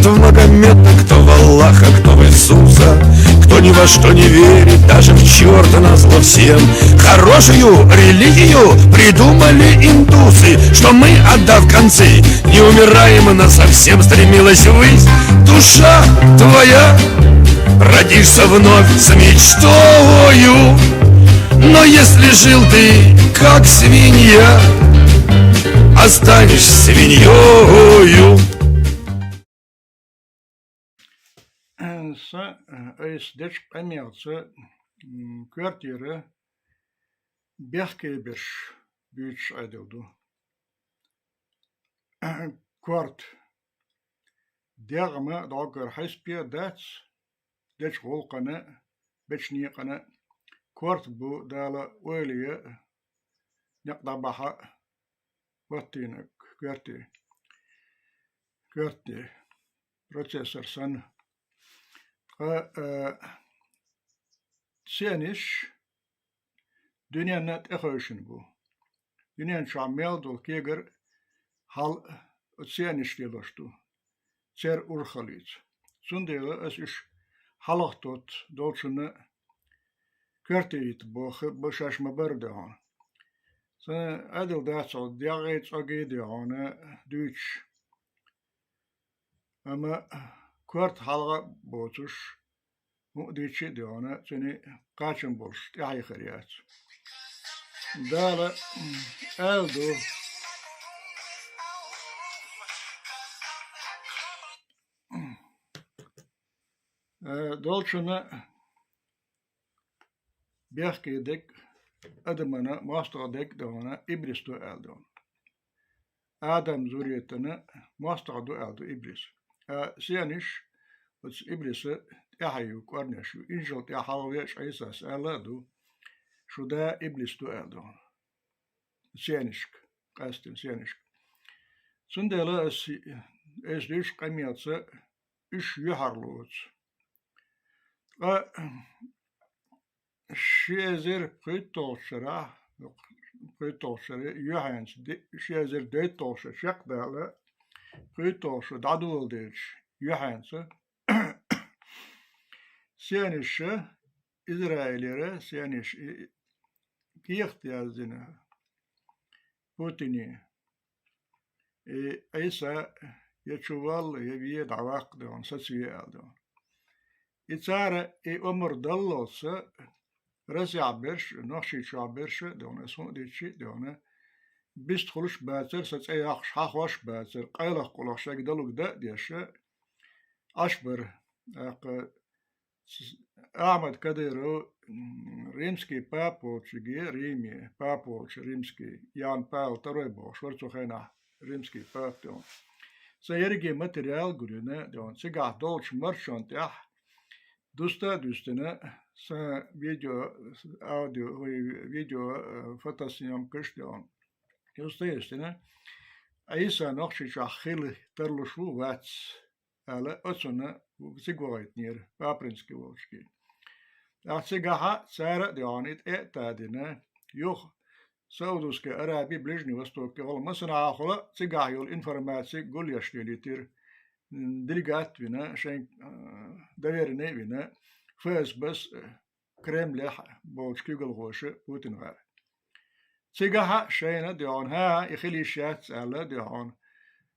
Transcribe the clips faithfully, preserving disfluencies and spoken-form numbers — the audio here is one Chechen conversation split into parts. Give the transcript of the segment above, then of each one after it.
Кто в Магомета, кто в Аллаха, кто в Иисуса, кто ни во что не верит, даже в черта назло всем. Хорошую религию придумали индусы, что мы, отдав концы, не умираем, но совсем стремилась ввысь. Душа твоя, родишься вновь с мечтою. Но если жил ты как свинья, останешь свиньёю. Са айса дечу къамелца коьртера бехке берш буьйцуш Ӏедал ду. Корта дегӀ ма доггара хьаьспе дац, дечу гӀуллакхана, бечу некъана корта бу Дала ойла е некъ дӀабахьа оттийнарг коьрте, коьрте процессор санна. Ткъа сенаш дуьненна тӀехевшина бу. Дуьнен чохь мел долу кегар хьал сенаш лелош ду, церан урхаллица. Цундела ас уьш хьалхатотту долчунна коьртейта боху, бо шаьш ма-барра де хьуна. Сан Ӏедал дац хьо дегӀе цӀоге де хьуна дуьйцуш. Амма корта хьалха а боцуш, хӀуъа дийчи а де хьуна, цуьнан кхачам болуш тӀаьхье хир яц. Дала аьлла ду. Э, долчунна бехке дерг, адамана мостагӀа дерг а де хьуна, иблис ду аьлла ду. Адам зуретана мостагӀа ду аьлла ду иблис. А сенаш оцу иблиса тӀаьхье ю, кӀорнеш ю. Инжил тӀехь хьалхавеъча Ӏийсас аьлла а ду, шу да иблис ду аьлла ду хьуна. Сенашка, къаьстина сенашка. Цундела ас, ас дуьйцу къамелца уьш юьхьарлоцу. Ткъа ши эзар пхийтталгӀачу шарахь, пхийтталгӀачу шаре юьхьенца, ди-, ши эзар дейтталгӀачу шарахь чекхдала, пхийтталгӀачу шо дӀадоладелча юьхьенца, сенаша, Израилера сенаша и, и, кехат яздина Путине. И Ӏийса я чу валла, я ве дӀаваккха де хьуна, сацаве аьлла де хьуна. И цара и омра даллалца, Расехь берш, Нохчийчохь берш а де хьуна, ас хӀуъа дийчи а де хьуна, бистхуьлуш а бацара, сан цӀе йоккхуш хьахош а бацара, къайлаха къулах шайга далург дан а деш, Ӏаш бара. ТӀаккха Ахьмад Кадыров, м, римский папа волчуьнга, Риме папа волчу римский, Ян Павел второй бохуш вара цу хенахь римский папа де хьуна. Сан ерриге материал гулйина де хьуна. Цигахь долчу маршонна тӀехь дуста а дуьстина, сан видео, аудио, ой, видео, э, фотосъёмкаш де хьуна. Юста а юьстина, Ӏийса Нохчийчохь хила тарлуш ву, вац аьлла, оцунна цига вахийтинера, Папринский волчуьнга. ТӀаккха цигахь а цара а де хьуна и тӀе а тадина, юха Саудовская Араби, Ближний Восток, хӀума масанхьа а хуьлу, цигахь йолу информаци гулъеш лелийтира, м, делегат а вина, шайн, а, доверенный а вина, ФСБ-с, а, Кремлехь болчу куьйгалхоша Путин гӀара. Цигахь а шайна а де хьуна, хӀан-хӀа, и хила йиш яц аьлла а де хьуна,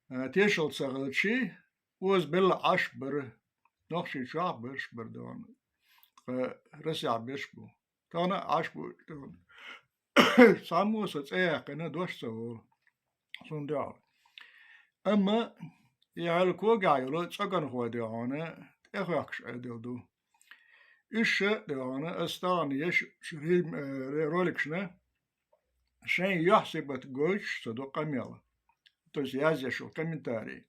а, тешалла ца хилчий, оза белла Ӏаш бара, Нохчийчохь а берш бара де хьуна, ткъа Расехь берш бу. Тахана а Ӏаш бу, цхьаммо а сан цӀе яьккхина дош ца волу, цунна дуьхьал. Амма и хьал когахь йолу цӀа гонахой де хьуна тӀехӀоьхкуш Ӏедал ду. Уьш а де хьуна, ас тахана еш рим-, э, роликашна шайн юьхь-сибат гойтуш ца до къамел, то есть язъеш йолу комментарий.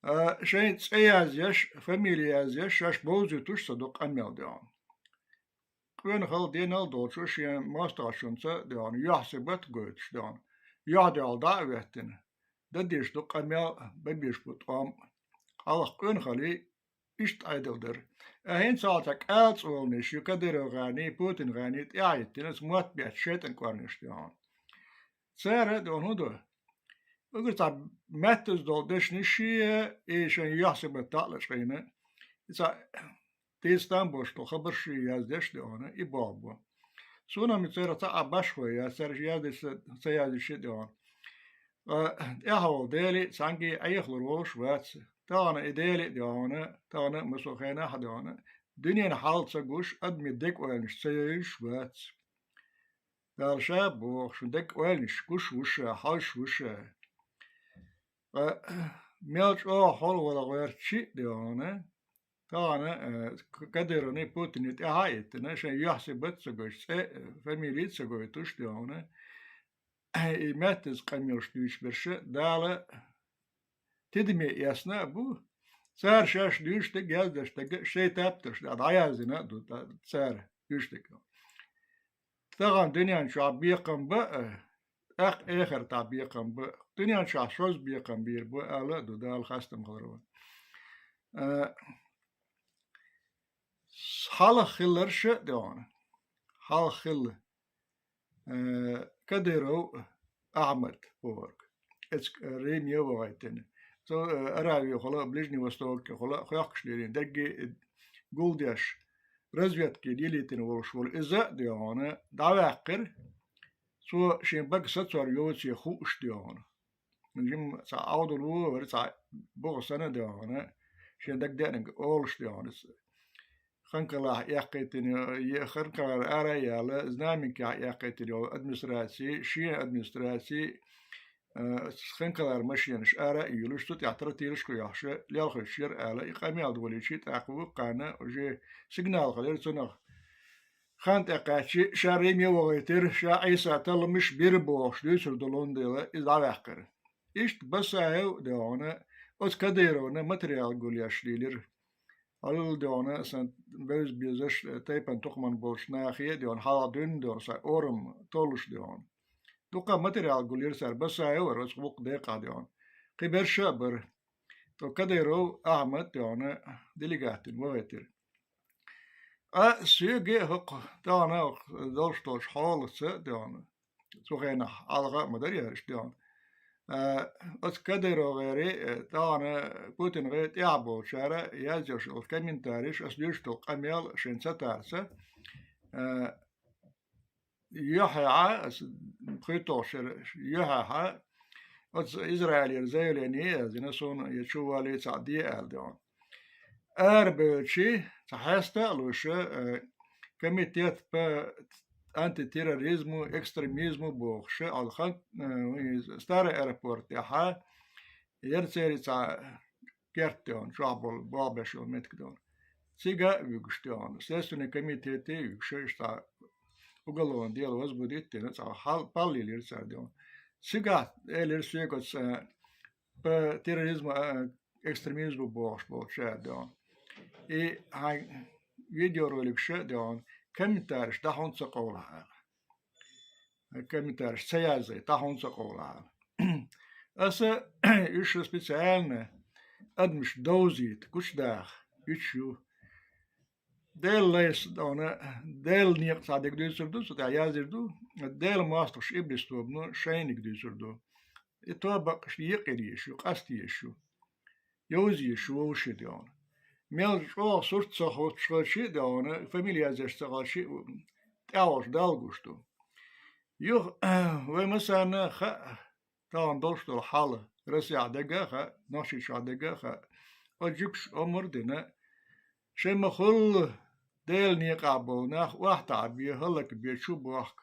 А, шайн цӀе язъеш, фамили язъеш, шаьш бовзуьйтуш ца до къамел де хьуна. Къонахалла денал а долчу шен мостагӀчунца де хьуна, юьхь-сибат гойтуш де хьуна, юьхь-дуьхьал дӀа а хӀоьттина, дан дезаш ду къамел, бан безаш бу тӀом. Хьалха къонахаллий иштта Ӏедал дара. А хӀинца хьалха кӀалцӀолнаш ю Кадыров гӀаний, Путин гӀаний тӀаьхьахӀиттина, аса мотт бетташ шайтӀан кӀорнеш де хьуна. Цара а де хьуна хӀун до? Угар цхьа меттаза долу дешнаш шен, и шайн юьхь-сибат таӀлачкъийна, и цхьа тӀе стам болуш долу хабарш шен яздеш де хьуна, и боху бу. Суна-м церан цхьа а башхой яц, цара яздеш ца, ца яздеш де хьуна. Ткъа тӀаьхьа волу Дели цхьаьнгге Ӏехалур волуш вац. Тахана и Дели де хьуна, тахана а массо а хенахь а де хьуна. Дуьненан хьал ца гуш, адамийн деган ойланаш ца йовзуш вац. Дала ша боху, шун деган ойланаш гуш ву ша, хьожуш ву ша. Ткъа мел чӀогӀа хьо вала гӀоьртича а де хьуна, тахана, э, К-, Кадыровни Путинни тӀаьхьа а йиттина, шайн юьхь-сибат а ца гойтуш, цӀе, э, фамилия а ца гойтуш де хьуна, и меттаза къамелаш дуьйцуш берш Дала тидаме эцна а бу. Цара шаьш дуьйцуш дерг, яздеш дерг а шайн тептарш тӀехь дӀаяздина а ду цара дуьйцуш дерг. Тахана дуьнен чохь бекхам бан а, тӀаккха эхартахь бекхам бан а. Дуьнен чохь шозза бекхам бийр бу аьлла а ду, Дала хастам хилархой. Э, хьалха хилларш а де хьуна. Хьалха хилла, э, Кадыров Ахьмад бохург. Эцк Риме вахийтина. Цо, э, Аравехула, Ближний Востокехула хоьхкуш лерина дерриге гулдеш, разведке лелийтина волуш волу иза а де хьуна, дӀаваьккхира, цо шен бага сацор йоций хууш де хьуна. Жим цхьа Ӏовдал ву, вара цхьа буха санна а де хьуна, шен дагадеанарг олуш де хьуна. Ханкалахь эккхийтина, е Ханкалара ара а яьлла, Знаменкехь эккхийтина йолу администраций, шен администраций, а, Ханкалара машенаш ара а юьйлуш, цу тӀехь тротуьраш кхуьйхьуш, лелхуьйтуш яра аьлла, и къамел долийча, тӀаккха вукхарна уже сигнал хилира цунах. Хан тӀекхаьчча, ша Риме вахийтира, ша Ӏийса талламаш бира бохуш дуьйцур ду лун дела, иза дӀаваьккхира. Иштта Басаев а де хьуна, оцу Кадыровна материал гулъеш лийлира. Хьалла де хьуна, сан бевза-безаш, тайпана тукхаман болчу нахе а де хьуна, хьалха дуьйна де хьуна, сан орам толлуш де хьуна. Дукха материал гулъира цара, Басаев а вара оцу вукху декъахь де хьуна. Кхин берш а бара. Тхо Кадыров Ахьмад де хьуна делегатина вахийтира. Ткъа соьга а хӀокху тахана долуш долчу хьолаца а де хьуна, цу хенахь хьалха а ма дара яраш де хьуна. А, оцу Кадыров гӀери, э, тахана Путин гӀе тӀехь болчара яздеш йолу комментарийш, аса дуьйцуш долу къамел шайн ца тарца, а, юьхьехьа, аса кхуьйтолгӀачу шеран юьхьехьа, оцу Израилера заявление а яздина, суна я чу валлий цхьаъ де аьлла де хьуна. Арабевлчи, цхьа хьеста а луша, э, комитет по антитерроризму, экстремизму бохуша, алхан, э, Старый аэропорт тӀехьа, яра церан цхьа керт де хьуна, чохь болу болх беш йолу меттиг де хьуна. Цига а вуьгуш де хьуна, Следственный комитете а вуьгуш, иштта уголовное дело возбудить дина, цхьа хьал-, паллийлира цара де хьуна. Цигахь элира соьга оцу, э, по терроризму, э, экстремизму бохуш болчара де хьуна. И хьайн видеороликаш а де хьуна, комментарийш дӀа хьуна ца къовлахь аьлла. Комментарийш ца язде, дӀа хьуна ца къовлахь аьлла. Аса уьш специально адамаш довзийта, гучудаха, уьш ю. Делан лайса де хьуна, Делан некъа цхьа дерг дуьйцур ду, цу тӀехь яздийр ду, Делан мостагӀаша иблис тобано шайниг дуьйцур ду. И тоба бакъ йикъа езаш ю, къаста езаш ю. Йовза езаш ю вовшийн де хьуна. Мел чӀогӀа сурт ца хоттуш хилча а де хьуна, фамилия яздеш ца хилча а, тӀаьхьа волчу Далла гуш ду. Юха, вай массарна а хаьа, тахана долуш долу хьал, Россехь дерг а хаьа, Нохчийчохь дерг а хаьа. Оцу жуьгташа омра а дина, шайн ма-хуьллу Делан некъахь болу нах охьатаӀа бе, хӀаллак бе, чу бохка,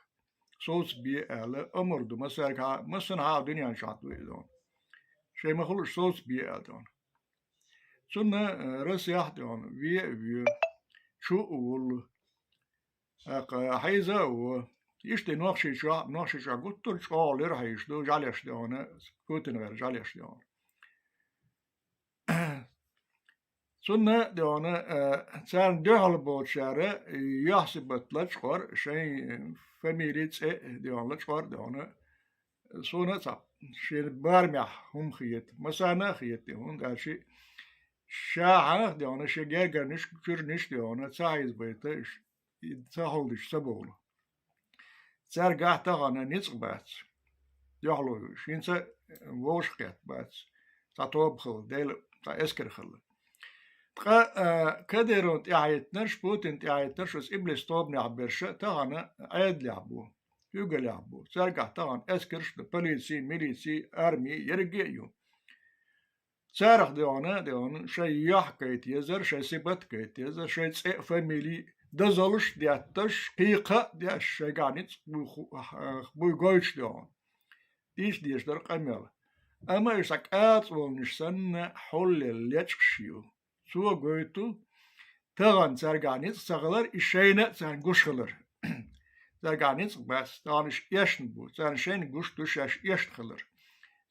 совца бе аьлла, омра ду массаьргахьа, массанхьа а дуьнен чохь ду иза хьуна. Шайн ма-хуьллуш совца бе аьлла де хьуна. Цунна, э, Россехь де хьуна, ве а ве, чу а вуллу, тӀаккха хьийза а ву. Иштта Нохчийчохь, Нохчийчохь гуттар а чӀогӀа лира хьийзаш ду, жӀаьлеш де хьуна, Путин гӀеран жӀаьлеш де хьуна. Цунна а де хьуна, э, царна дуьхьал болчара юьхь-сибат лачкъор, шайн фамили, цӀе а де хьуна лачкъор де хьуна. Суна а цхьа шен барамехь хӀума хета, массарна а хета, хӀунда аьлча ша хьанах де хьуна, шен гергарниш, чуьрниш де хьуна, ца хьийзабайта, ш-, и ца хьулдича ца бовла. Цаьргахь тахана ницкъ бац. дуьхьало ю уьш. ХӀинца вовшахкхетта бац. Цхьа тоба хилла, Дела, цхьа эскар хилла. Ткъа, а, Кадыровна тӀаьхьахӀиттинарш, Путинна тӀаьхьахӀиттинарш, оцу иблис тобанехь берш тахана Ӏедалехь бу, куьйгаллехь бу. Цаьргахь тахана эскарш а ду, полици, милици, арми, ерриге а ю. Царах дегӀана, дегӀана, шайн юьхь гайта езар, шайн сибат гайта езар, шайн цӀе а, фамили а, дозаллаш а детташ, кхайкха а деш, шайгахь ницкъ буй ху-, а, буй гойтуш дегӀана. Дийца дезаш дара къамел. Амма уьш цхьа кӀацӀолнаш санна хьулъелла лечкъаш ю. Цо гойту, тахана цаьргахь ницкъ ца хилар, и шайна а царна гуш хилар. Цаьргахь ницкъ бац, тахана уьш эшна бу, царна шайна гуш ду шаьш эшна хилар.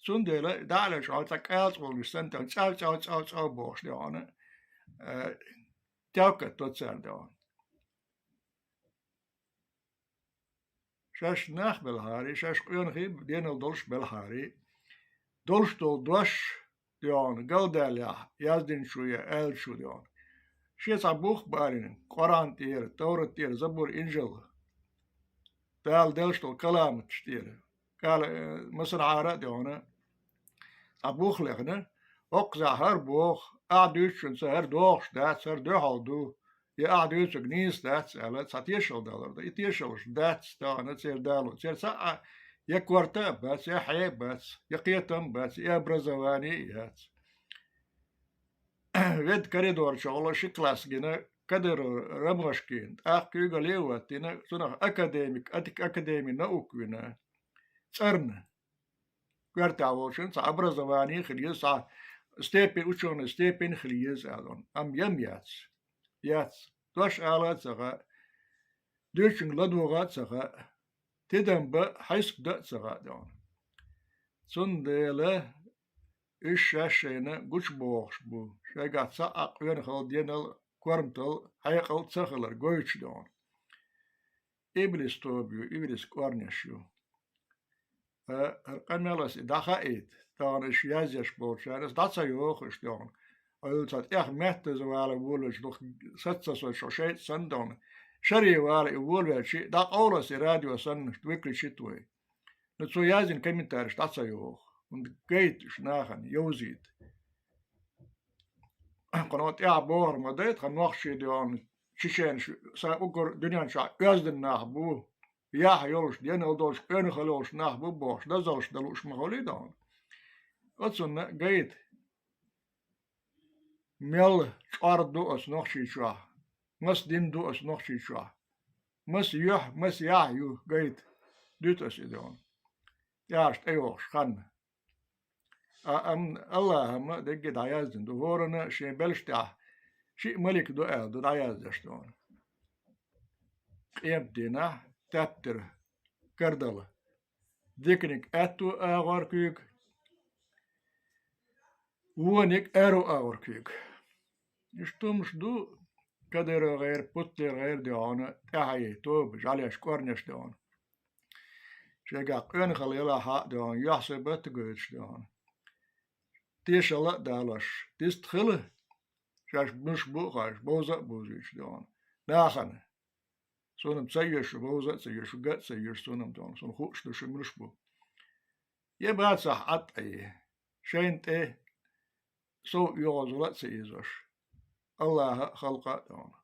Цундела дӀа а лечкъаш, цхьа кӀацӀолнаш санна, тӀе цӀав, цӀав, цӀав, цӀав бохуш дегӀана, э, тевкат до царна дегӀана. Шаьш нах белхьарий, шаьш къонахий, денал долуш белхьарий, долуш долу дош дегӀана, галдаьллехь, яздинчу я аьллачу дегӀана. Шен цхьа бух баарина, Къуръан тӀера, Таврат тӀера, Забур, Инжил, Дала деллаш долу каламаташ тӀера. Кала, э, масанхьара а дегӀана, цхьа бух лехна, хӀокхузахь хӀара боху, ахь дуьйцучунца хӀара догӀуш дац, хӀара дуьхьал ду, я ахь дуьйцург нийса дац аьлла, цхьа тешалла далур ду. И тешаллаш дац тахана церан дало. Церан цхьа а я корта а бац, я хье а бац, я кхетам а бац, я образование а яц. Ведда коридор чохь ши класс гина, Кадыров Ромашкина, тӀаккха куьйгалле а хӀоттийна, цунах академик, атик-, академи наук вина, цӀарна. Коьртехь волчун цхьа образование хила еза, цхьа степень, учёный степень хила еза аьлла. Амма ям яц. Яц. Дош ала а ца хаьа, дуьйцучуьнга ладогӀа а ца хаьа, тидам бан, хьесап дан а ца хаьа дегӀана. Цундела уьш шаьш шайна гучубохуш бу, шайгахь цхьа а къонахалла, денал, корматалла, хьекъал ца хилар гойтуш дегӀана. Иблис тоба ю, иблис кӀорнеш ю. Э, хӀара къамел ас и дӀахаийта, тахана уьш язъеш болчарна ас дӀа ца йоху уьш дегӀана. Ойла ца тӀех меттаза вала волавелча дукха саца ца сойчу шайца санна дегӀана. Шаре вала и волавелча, дӀакъовла ас и радио санна, выключить вай. Ну, цо яздина комментариш дӀа ца йоху. ХӀунда гайта уьш нахана, йовзийта. Кхунах тӀаьхьа бохур ма дай, тхан нохчий дегӀана, чеченаш, сан уггар дуьнен чохь оьзда нах бу, яхь йолуш, денал долуш, къонахалла йолуш нах бу бохуш, дозаллаш дан лууш ма хуьлий дегӀана. Оцунна гайта, мел чкъор ду оцу Нохчийчохь, маса дин ду оцу Нохчийчохь, маса юьхь, маса яхь ю гайта, дуьту аса и дегӀана. ТӀаьхьаш тӀейогӀуш хан. А, амма Аллахьа-м дерриге дӀаяздина ду, хӀоранна шен белшаш тӀехь шиъ малик ду аьлла ду дӀаяздеш дегӀана. Къематдийнахь таптар кардала. Диканиг аьтту агӀор куьйга, вониг аьрру агӀор куьйга. Иштта хӀумаш ду, Кадыров гӀайра, Путин гӀайра дегӀана, тӀаьхье тоба, жӀаьлеш, кӀорнеш дегӀана. Шайгахь къонахалла елахь а дегӀана, юьхь-сибат а гойтуш дегӀана. Тешалла а далош, дистхила, шаьш муьлш бу а хууш, бовза а бовзуьйтуш дегӀана. Нахана. Суна-м ца йоьшу, бовза а ца йоьшу, га а ца йоьшу, суна-м дегӀана, суна хууш ду шу муьлш бу. Я бацахь Ӏад а е, шайна тӀе сов оьгӀазалла а ца ийзош, Аллахьа а, халкъа а дегӀана.